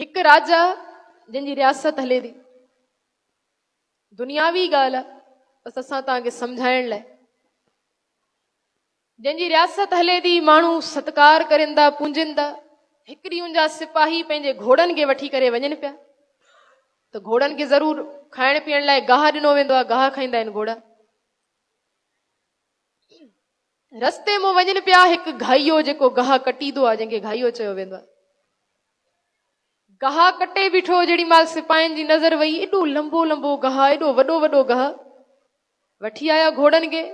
هڪ راجا جنهن جي رياست هلي ٿي. دنياوي ڳالهه آ بس اسان توهان کي سمجهائڻ لاء. جنهن جي رياست هلي ٿي، ماڻهو ستڪار ڪرين ٿا، پونجين ٿا. هڪ ڏينهن ان جا سپاهي پنهنجي گهوڙن کي وٺي ڪري وڃن پيا ته گهوڙن کي ضرور کائڻ پيئڻ لاء گاهه ڏنو ويندو آهي، گاهه کائيندا آهن گهوڙا. رستي مون وڃن پيا، هڪ گهائيو جيڪو گاهه ڪٽيندو آهي، جنهن کي گهائيو چيو ويندو آهي، گاهه ڪٽي بيٺو. جيڏي مهل سپاهين جي نظر وئي، ايڏو لنبو لنبو گاهه، ايڏو وڏو وڏو گاهه وٺي آيا گهوڙن کي.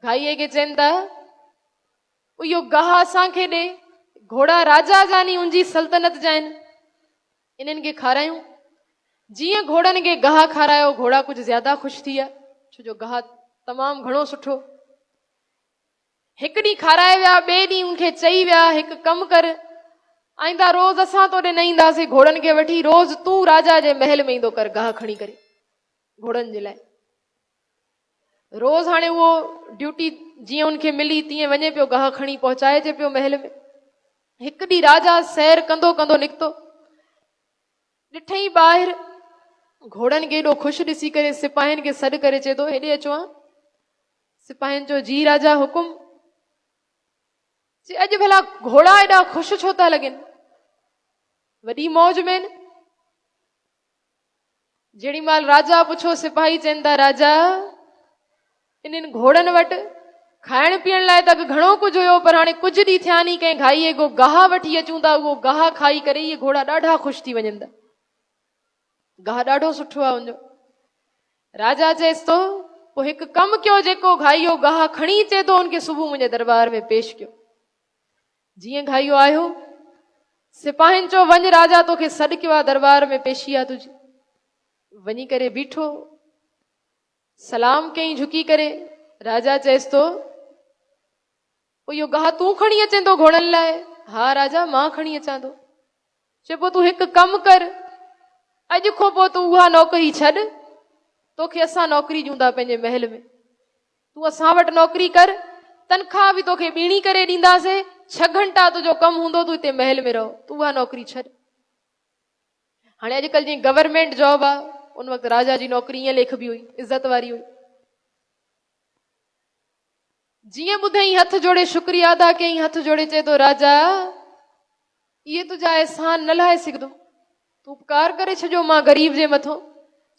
گهائيي کي چين ٿا، اهو گاهه اسان کي ڏي، گهوڙا راجا جا ني ان جي سلطنت جا آهن، انهن کي کارايون. جيئن گهوڙن کي گاهه کارايو، گهوڙا ڪجهه زياده خوش ٿي ويا، ڇو جو گاهه تمام گهڻو سٺو. هڪ ڏينهن کارائي ويا، ٻئي ڏينهن ان کي چئي ويا، هڪ ڪم ڪر، آئنده روز اسان تو ڏي نه اينداسين گهوڙن کي وٺي، روز تون راجا جي محل ۾ ايندو ڪر گاهه کڻي ڪري گهوڙن جي لاء. روز هاڻي اهو ڊيوٽي جيئن ان کي ملي تيئن وڃي پيو گاهه کڻي پهچائجي پيو محل ۾. هڪ ڏينهن راجا سير ڪندو ڪندو نڪتو، ڏٺئين ٻاهر گهوڙن کي ايڏو خوش ڏسي ڪري سپاهين کي سڏ ڪري چئي ٿو، هيڏي اچو ها. سپاهين چيو، جي راجا حڪم. چي، اڄ ڀلا گهوڙا ايڏا خوش ڇو ٿا لڳن، وڏي موج ۾ آهن. جيڏي مهل راجا پڇيو، سپاهي چين ٿا، راجا انهن گهوڙن وٽ کائڻ پيئڻ لاء ته اڳ گهڻو ڪجهه هيو، پر هاڻي ڪجهه ڏينهن ٿيا ني ڪنهن گهائيء ڪو گاهه وٺي اچون ٿا، اهو گاهه کائي ڪري اهي گهوڙا ڏاڍا خوش ٿي وڃن ٿا، گاهه ڏاڍو سٺو آهي ان جو. راجا چيس ٿو، پوء هڪ ڪم ڪيو، جيڪو گهائيو گاهه کڻي اچي ٿو ان کي صبح منهنجي درٻار ۾ پيش ڪيو. جيئن گهائيو آيو، سپاهين چيو، وڃ راجا توکي سڏ ڪيو آ، درٻار ۾ پيشي آ تنهنجي. وڃي ڪري بيٺو، سلام ڪيائين جهڪي ڪري. راجا چيس ٿو، پوء اهو گاهه تون کڻي اچين ٿو گهوڙن لاء؟ ها راجا، مان کڻي اچان ٿو. چي، پوء تون هڪ ڪم ڪر، اڄ کان پوء تون اها نوڪري ڇڏ، توکي اسان نوڪري ڏيون ٿا پنهنجي محل ۾. تون اسان وٽ نوڪري ڪر، تنخواهه به توکي ٻيڻي ڪري ڏينداسين، ڇهه گهنٽا تنهنجو ڪم هوندو، تون هتي محل ۾ رهو، تون اها نوڪري ڇڏ. هاڻي اڄڪلهه جيئن گورنمينٽ جاب آ، ان وقت راجا جي نوڪري ائين ليکبي هئي، عزت واري هئي. جيئن ٻڌئين هٿ جوڙي شڪريه ادا ڪيائين، هٿ جوڙي چئي ٿو، راجا! اهي تنهنجا احسان نه لاهي سگهندم. تون اپڪار ڪري ڇڏيو مان غريب جي مٿو.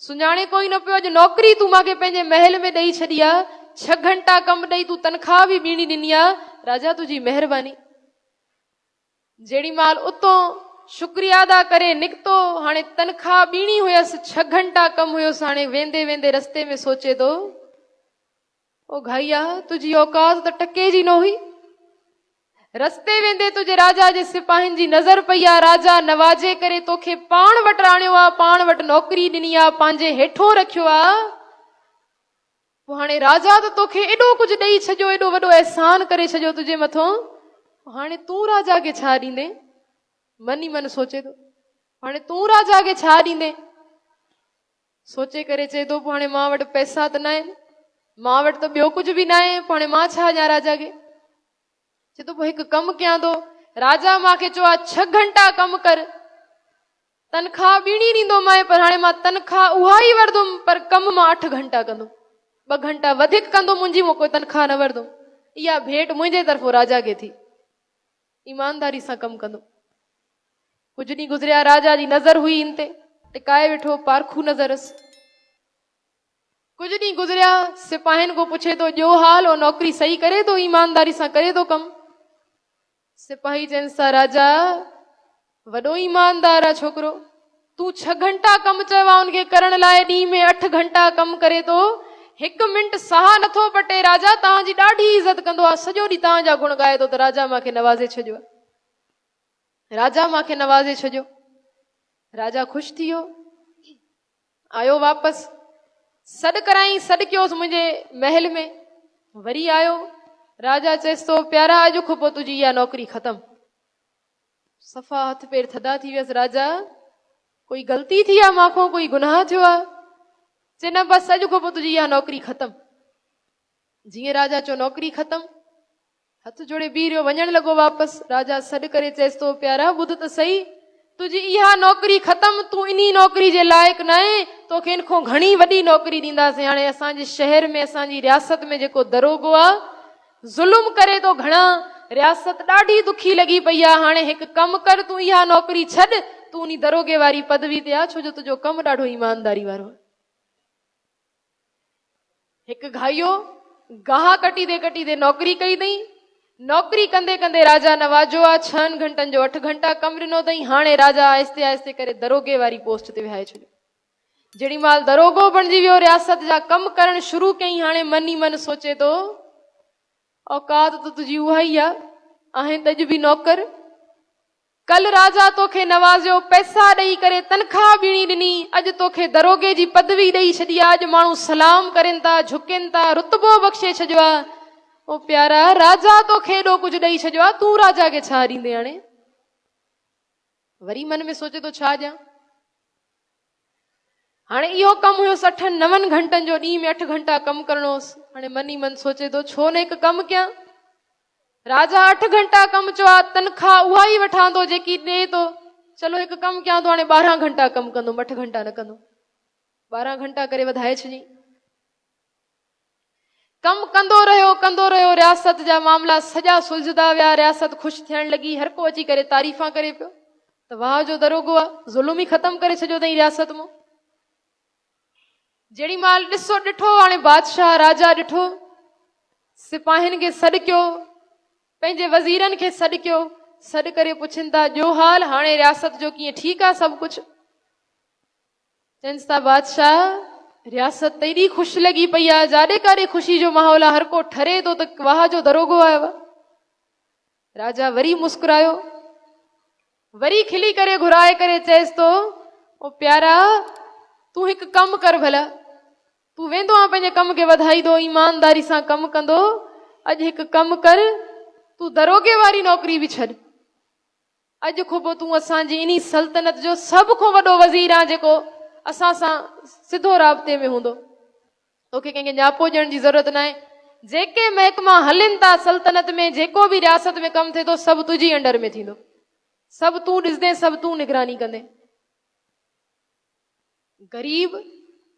سڃاڻي ڪوئي نه پيو، اڄ نوڪري تون مان کي پنهنجي محل ۾ ڏئي ڇڏي آ، ڇهه گهنٽا ڪم ڏئي تون تنخواهه به ٻيڻي ڏني آ، راجا تنهنجي مهرباني. جيڏي مهل اتو شڪريه ادا ڪري نڪتو، هاڻي تنخواهه ٻيڻي هيس، ڇهه گهنٽا ڪم هيس، هاڻي ويندي ويندي رستي ۾ سوچي ٿو، او گهائيا، تنهنجي اوقات ته ٽڪي جي نه هئي. رستي ويندي تنهنجي راجا جي سپاهين جي نظر پئي آ، راجا نوازي ڪري توکي پاڻ وٽ آڻيو آ، پاڻ وٽ نوڪري ڏني آ، پنهنجي هيٺون رکيو آ. پوء هاڻي راجا ته توکي ايڏو ڪجهه ڏئي ڇڏيو، ايڏو وڏو احسان ڪري ڇڏيو تنهنجي مٿون، پوء هاڻي تون راجا کي ڇا ڏيندين؟ من ئي من سوچي ٿو، هاڻي تون راجا کي ڇا ڏيندين؟ سوچي ڪري چئي ٿو، پوء هاڻي مان وٽ پئسا ته ناهن، مان وٽ ته ٻيو ڪجهه به ناهي، پوء هاڻي مان ڇا ڏيان راجا کي؟ چئي ٿو، پوء هڪ ڪم ڪيان ٿو، راجا مان کي چيو آهي ڇهه گهنٽا ڪم ڪر، تنخواهه ٻيڻي ڏيندومانء، پر هاڻي مان تنخواهه اها ئي وٺندم، پر ڪم مان اٺ گهنٽا ڪندم، ٻه گهنٽا وڌيڪ ڪندم، منهنجي مان ڪوئي تنخواهه نه وٺندم. اها ڀيٽ منهنجي طرفون راجا کي ٿي. ايمانداري سان ڪم ڪندو. ڪجهه ڏينهن گذريا، راجا جي نظر هئي هن تي، ٽڪائي ويٺو، پارکو نظر هيس. ڪجهه ڏينهن گذريا، سپاهين کان پڇي ٿو، ڏيو حال، او نوڪري صحيح ڪري ٿو، ايمانداري سان ڪري ٿو ڪم؟ سپاهي چينس ٿا، راجا وڏو ايماندار آ ڇوڪرو، تون ڇهه گهنٽا ڪم چيو آ ان کي ڪرڻ لاء، ڏينهن ۾ اٺ گهنٽا ڪم ڪري ٿو، هڪ منٽ ساهه نٿو پٽي، راجا توهان جي ڏاڍي عزت ڪندو آ، سڄو ڏينهن توهان جا گڻ ڳائي ٿو ته راجا مان کي نوازي ڇڏيو آ، راجا مان کي نوازي ڇڏيو. راجا خوش ٿي ويو، آيو واپس، سڏ ڪرائين، سڏ ڪيوس منهنجي محل ۾، وري آيو، راجا چيس ٿو، پيارا اڄ کان پوء تنهنجي اها نوڪري ختم. صفا هٿ پير ٿڌا ٿي ويس، راجا ڪوئي غلطي ٿي آ مان کان، ڪوئي گناهه ٿيو آ؟ چي نه بس اڄ کان پوء تنهنجي اها نوڪري ختم. جيئن راجا چيو نوڪري ختم، هٿ جوڙي بيهي رهيو، وڃڻ لڳو واپس، راجا سڏ ڪري چيس ٿو، پيارا ٻڌ ته سهي، تنهنجي اها نوڪري ختم، تون انهي نوڪري جي لائق ناهين، توکي ان کان گهڻي وڏي نوڪري ڏينداسين. هاڻي اسان جي شهر ۾ اسان جي رياست ۾ جيڪو دروغو آ، ظلم ڪري ٿو گهڻا، رياست ڏاڍي دکي لڳي پئي آ، هاڻي هڪ ڪم ڪر تون اها نوڪري ڇڏ، تون انهي دروغي واري پدوي تي آ، ڇو جو تنهنجو ڪم ڏاڍو ايمانداري وارو آ. هڪ گهائيو گاهه ڪٽيندي ڪٽيندي نوڪري ڪئي اٿئي. نوڪري ڪندي ڪندي راجا نواجو آ، ڇهن گهنٽن جو اٺ گهنٽا ڪم ڏنو اٿئي. هاڻي راجا آهستي آهستي ڪري دروغي واري پوسٽ تي ويهائي ڇڏيو. جهڙي مهل دروغو بڻجي ويو، رياست جا ڪم ڪرڻ شروع ڪيائين. هاڻي من ئي من سوچي ٿو، اوقات ته تنهنجي اها ئي آ، آهين ته اڄ به نوڪر. ڪل راجا توکي نوازيو، پئسا ڏئي ڪري تنخواهه ٻيڻي ڏني، اڄ توکي دروغي جي پدوي ڏئي ڇڏي آ، اڄ ماڻهو سلام ڪرين ٿا، جهڪين ٿا، رتبو بخشي ڇڏيو آ. او پيارا، راجا توکي ايڏو ڪجهه ڏئي ڇڏيو آ، تون راجا کي ڇا ڏيندين هاڻي؟ وري من ۾ سوچي ٿو ڇا ڏيان؟ هاڻي اهو ڪم هيس اٺن نون گهنٽن جو، ڏينهن ۾ اٺ گهنٽا ڪم ڪرڻو هوس. هاڻي من ئي من سوچي ٿو ڇو نه هڪ ڪم ڪيان. راجا اٺ گهنٽا ڪم چيو آ، تنخواهه اها ئي وٺان ٿو جيڪي ڏئي ٿو. چلو هڪ ڪم ڪيان ٿو هاڻي 12 گهنٽا ڪم ڪندم، اٺ گهنٽا نه ڪندم. 12 گهنٽا ڪري وڌائي ڇڏيائين. ڪم ڪندو رهيو، ڪندو رهيو، رياست جا معاملا سڄا سلجهندا ويا، رياست خوش ٿيڻ لڳي، هر ڪو اچي ڪري تعريفان ڪري پيو ته واهه جو دروغو آ، ظلم ئي ختم ڪري ڇڏيو اٿئي رياست مان. جهڙي مهل ڏسو ڏٺو هاڻي بادشاهه راجا ڏٺو، سپاهين کي سڏ ڪيو، پنهنجي وزيرن کي سڏ ڪيو، سڏ ڪري پڇن ٿا جو حال هاڻي رياست جو ڪيئن ٺيڪ آ سڀ ڪجهه؟ چئنس ٿا بادشاهه رياست ته ايڏي خوش لڳي پئي آ، جاڏي ڪاڏي خوشي جو ماحول آ، هر ڪو ٺري ٿو ته واهه جو دروغو آيو آ. راجا وري مسڪرايو، وري کلي ڪري گهرائي ڪري چئيس ٿو، او پيارا تون هڪ ڪم ڪر ڀلا، تون ويندو آن پنهنجي ڪم کي وڌائيندو، ايمانداري سان ڪم ڪندو، اڄ هڪ ڪم ڪر، تون دروغي واري نوڪري به ڇڏ. اڄ کان پوء تون اسان جي انهي سلطنت جو سڀ کان وڏو وزير آن جيڪو اسان سان سڌو رابطي ۾ هوندو. توکي ڪنهن کي نياپو ڏيڻ جي ضرورت ناهي. جيڪي محڪما هلين ٿا سلطنت ۾ جيڪو به رياست ۾ ڪم ٿئي ٿو سڀ تنهنجي انڊر ۾ ٿيندو. سڀ تون ڏسندين سڀ تون نگراني ڪندين. غريب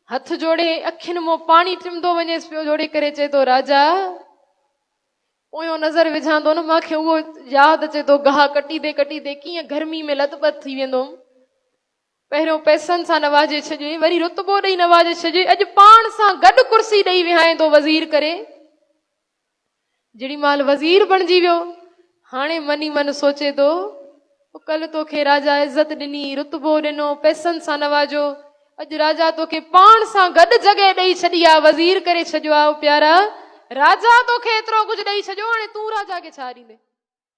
هٿ جوڙي اکين مان پاڻي ٽمندو وڃيس پيو جوڙي ڪري چئي ٿو راجا پويون نظر وجهان ٿو نه مان کي اهو ياد اچي ٿو گاهه ڪٽيندي ڪٽيندي ڪيئن گرمي ۾ لت پت ٿي ويندو هوم پهريون پئسن سان نوازي ڇڏيئي وري رتبو ڏئي نوازي ڇڏيئي اڄ پاڻ سان گڏ ڪرسي ڏئي ويهائين ٿو وزير ڪري جهڙي مهل وزير بڻجي ويو، هاڻي من ئي من سوچي ٿو، ڪل توکي راجا عزت ڏني، رتبو ڏنو، پئسن سان نوازيو، اڄ راجا توکي پاڻ سان گڏ جڳهه ڏئي ڇڏي آ، وزير ڪري ڇڏيو آ، او پيارا، راجا توکي ايترو ڪجهه ڏئي ڇڏيو، هاڻي تون راجا کي ڇا ڏيندين؟